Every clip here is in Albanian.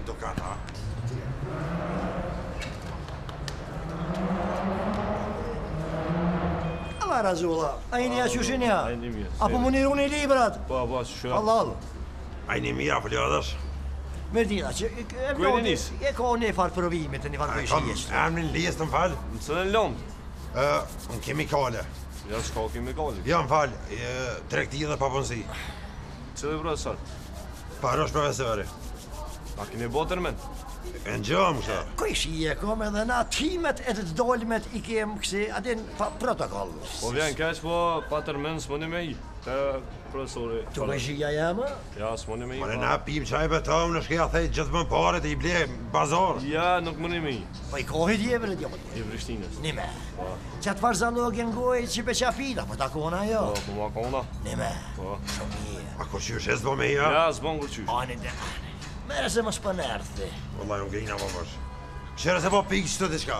dukat, a? Allah razulla, a jeni a qysh jeni a? A jeni mirë. A po mundi runi librat? Po, po, qysh. Hallall. A jeni mirë, apo lodhesh? Mirëdita, që... E Ku jeni nis? E ka një farë provime të një farë Kam bëjshë emrin listë, më fal. Në cilën lëndë? Ë, në kimikale. Ja, s'ka kimikale. Jo, më fal, tregti dhe papunësi. Cili profesor? Parush profesori. A keni bo termin? E në gjëmë kështu. Kojshi e kom edhe na timet e të dolmet i kem kësi, a din pa protokoll. Po vjen keq, po pa termin s'mundi me i. Te profesori. Tu kojshia jam, a? Ja, s'mundi me i. More pa- na pim çaj betom, në shkja thej gjithmonë paret i ble n'bazar. Ja, nuk mundi me i. Po i kohit je bre djalë. I Prishtinës. Nime. Qatë farë zalogë në gojë që pe qafila, po takona jo. Po, po ma kona. Nime. Po. Shumë mirë. A kur qysh e s'bo me i, a? Ja, s'bon kur qysh. Ani dhe ani. Mere se mos po nërthi. Wallahi unë grina po bësh. Qyre se po pikë qëto diçka.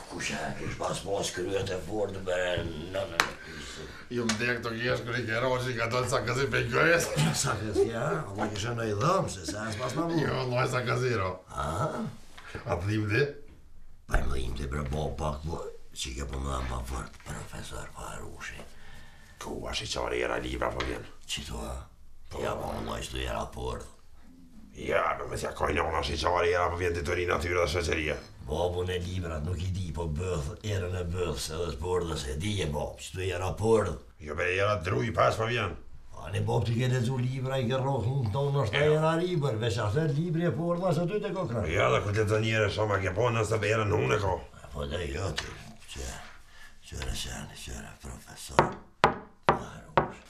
Kush e kish pas pas kryet e fort bre nënën e pisit. Ju më dek të kjesh kër i kero që i ka dalë sa këzi pe gëjës. Sa këzi, ha? Allah kisha në i dhëmë, se sa es pas ma bu. Jo, Allah sa këzi, ro. A? A të dhimti? Pa i më dhimti, bre, bo pak, bo, që ke po më dhëmë pa fort, profesor Farushi. Ku a shiqari era libra po vjen. Që thua? Ja, po më që tu era pordh. Ja, në me s'ja kojnë ona shiqari era po vjen dituri natyra dhe shoqëria. Babu në librat nuk i di, po bëth, erën e bëthës edhe të pordhës e di e bab, që tu era pordh. Jo bre era druj pas po vjen. A ne bab ti ke lexu libra i ke rrok në tonë është era libër, veç atë libri e pordha se ty të kokra. Ja, dhe kur të lexon njëre shumë a ke po nëse be erën unë e ka. Po dhe jo ti, që, qëre qene, qëre profesor. Farush.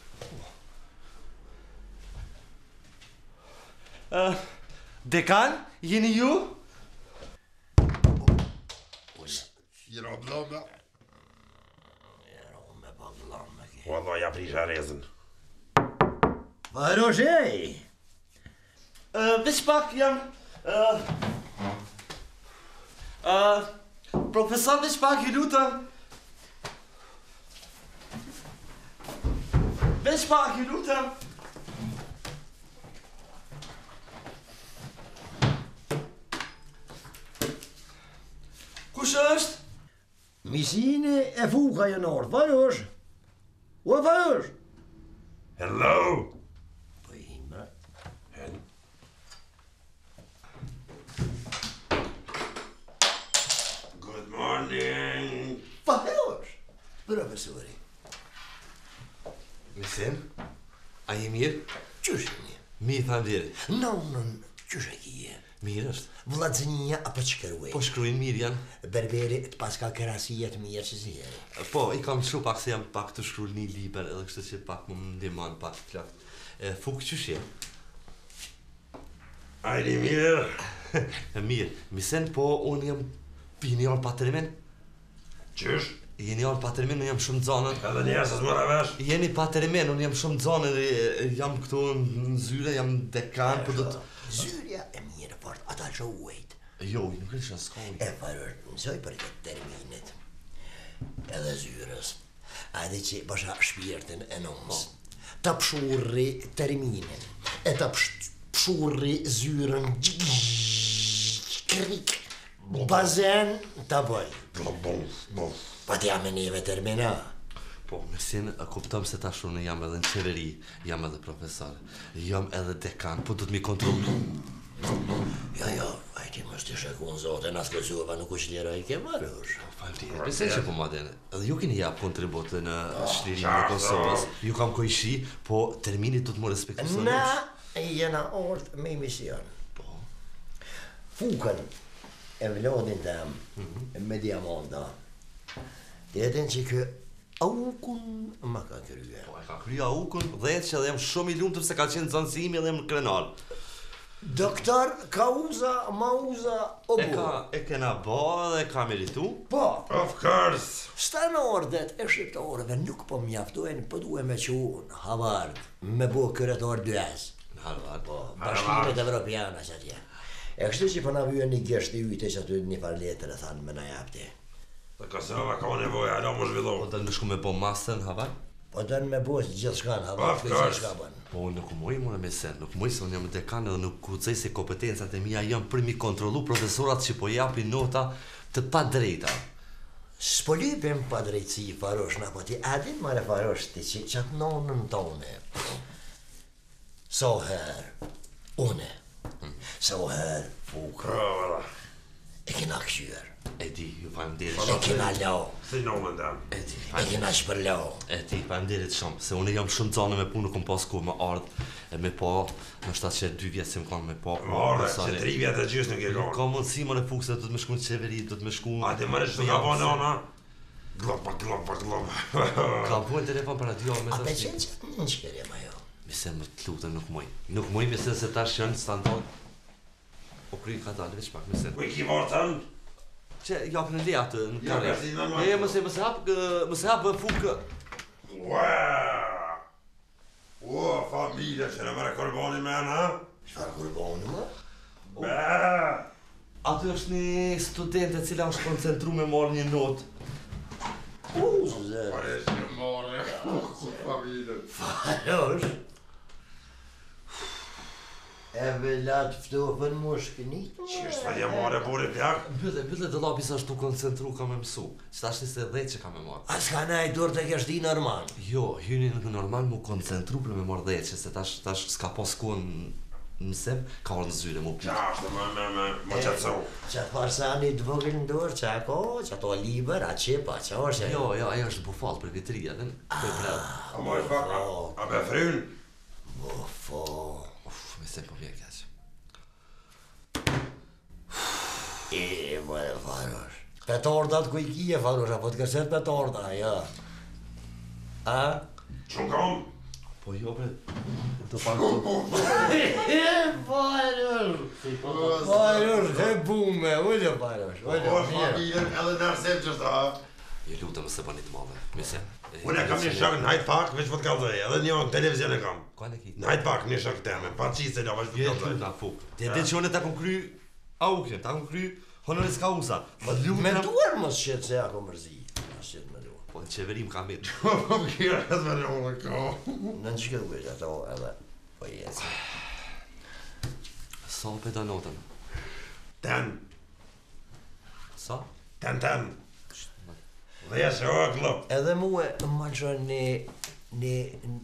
Dekan, jeni ju? Jero blome. Era unë me pa vllamë ke. Wallah ja prisha rezën. Farush, ej! Uh, veç pak jam... Uh, uh, profesor, veç pak, ju lutem. Veç pak, ju lutem. Kush është? Misini e fuka janë orë, Farush! O, Farush! Hello! Po i himra. Good morning! Farush! Profesori, Misin, a je mirë? qysh jeni? Mirë, faleminderit. Nonën, qysh e kije? Mirë është. Vllazënia apo çkruaj? Po shkruajnë mirë janë. Berberi të paska krasia të mirë që si jeri. Po, i kam çu pak se jam pak të shkruar një libër edhe kështu që pak më ndihmon pak plot. E fuk qysh je? Ajde mirë. E mirë, misen po unë jam jeni orë pa termin? Qysh? Jeni orë pa termin, unë jam shumë zanën. Edhe njerë se s'mora vesh. Jeni pa termin, unë jam shumë zanën, e, e, jam këtu në zyre, jam dekan, po do të... Zyrja e mirë fort, ata që ujt. Jo, nuk e disha s'ka ujë. E farër, mësoj për këtë terminit. Edhe zyrës. A edhe që bësha shpirtin e nënës. Ta pshurri terminin. E ta psh- pshurri zyrën. Krik. Bazen ta bëj. Pa t'ja me neve termina. Po, mësin, e kuptom se tash unë jam edhe në qeveri, jam edhe profesor, jam edhe dekan, po do të mi kontrollu. Jo, jo, ai ti mos të shekun zotin, as Kosova nuk u çliroj ke marrësh. Faleminderit. Besoj që po ma dene. Edhe ju keni jap kontribut në çlirimin e Kosovës. Ju kam kojshi, po termini do të më respektu Na jena ardh me mision. Po. Fukën e vlodin tem me diamanta. Tjetën që kë aukun ma ka krye. Po e ka krya ukun dhe që edhe jam shumë i lumtur se ka qenë nxënësi im edhe jam krenar. Doktor Kauza Mauza E Obu. ka e kena bë dhe e ka meritu. Po, Of course. standardet e shqiptarëve nuk po mjaftojnë, po duhe me qu në Harvard, me bo kryetar 2S. Në Harvard. Po, bashkimet evropiane që atje. E kështu që po na vyen një gisht i yte që aty një farë letër e thanë me na japte. Dhe Kosova ka nevojë, alo më zhvillu. Po don me shku me bo master në Harvard? Po don me bo gjithçka në Harvard, Of course. gjithçka bën. Po unë nuk muj more me sen, nuk muj se unë jam dekan edhe nuk guxoj se kompetencat e mia janë për mi kontrollu profesorat që po japin nota të padrejta. S'po lypim pa drejtësi Farosh na po ti a din more Farosh ti që qatë nonën tone. So herë, une, so herë Fuka, Bravo, e kena kqyr, E di, ju faleminderit e shumë. kena lau, Si nonën dem. E di, e kena shpërlau. E di, faleminderit shumë, se unë jam shumë zanë me punë, nuk kom pas kohë me ardh e me pa, ndoshta që dy vjet si më kanë me pa. Më ardhe, që tri vjet e gjysë nuk e Nuk kanë. ka mundësi më në fukë se do të më shku në qeveri, do të më shku... A ti mëre që të ka bo nona? Glopa, glopa, glopa. Ka bo në telefon para dy javë me A tash. pe qenë që në shkërje ma jo? Mi se më të lutem nuk muj. Nuk muj mi se se tash janë standard. O kry ka dalë veç pak mi se. Ku i ki vartën? Që japin në le atë në Jo, karrë. ka si normal. E mos e mos e hap, ë, mos e hap ë, fukë. Ua! Ua, familje, që në mëre kurbani me ha? Çfarë kurbani më? Be! Aty është një student e cila është koncentru me marrë një notë. U, zë. Pare që more, familje. Farosh. E velat ftofën mu shkënit. Që është të jam marrë buri plak? Mbylle, mbylle dollapi sa është tu koncentru ka me mësu. Që tash se 10 që ka me marrë. A s'ka nej dur të kesh di normal. Jo, hyni në normal mu koncentru për me marrë 10 që se tash tash s'ka pas kohë në në mësim, ka ardhur në zyre mu pyet. Qa është më, më, më, më qetësu. Që të farë sani të vogël në dorë, që a ko, që ato libër, a qep, a që është. Jo, jo, ajo është bufall për vitri edhe për bredh. A moj pak, a, a be fryn? Bufo. Uf, me se po vjen keq. E, more Farosh. Petardat ku i kije, Farosh, apo të kërset petarda, jo. A? Që kam? Po jo bre, do pa këtu. E, Farosh! Farosh, he bume, ullë Farosh, Po, ullë, mirë. familjen edhe në arsim që është, ha? Ju lutem mos e bëni të madhe. Me se. Unë e kam një shok në Hyde Park, veç po të kallzoj, edhe një në televizion e kam. Ka ne ki? Në Hyde Park një shok teme, pa qisë la, veç po të Jo, kallzoj. na fuk. Ti e di që unë ta kom kry aukën, ta kom kry honoris causa. Ma lutem. Me duar mos qetë se ja ko mërzi. Mos qetë me duar. Po në qeveri më ka met. Po, po, kjerë, edhe me lorë, ko. Në në qikë ujtë ato edhe, po jecë. Sa pe do notën? Ten, Sa? ten, ten. Dhe se o klop. Edhe mue më lëshon një, një,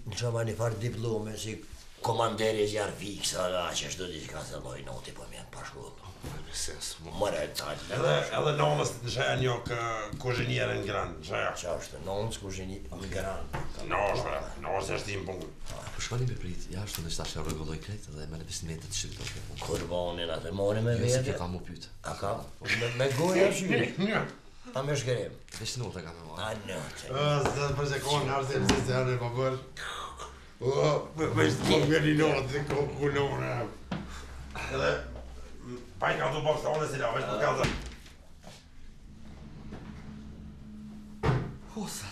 në shoma një farë diplome si komanderi zjarrfiksa, a që ashtu diçka se lloj noti po më janë pa shkollë. Me sens. mo. More tal. Edhe edhe nonës në sheja një kë kuzhiniere në gran, në sheja. Qa është nonës kuzhini në gran. Nonës, bre, nonës është tim punë. Po shkoni me prit, jashtë unë tash e rregulloj krejt dhe më lëvis mbetet të shqiptar kjo punë. Kurbanin atë more me Jo se kjo vete. ka mu pyet. A ka? Me, me goja qyri. A me shkrim. Veç nota ka me marrë. A notë. Ë, se për se kohën në arsim se se janë e po bërë. O, veç të po vjen një notë, se ko kulone. Edhe pa i kallzu boks tonë si la, veç po të kallzoj. O, sa.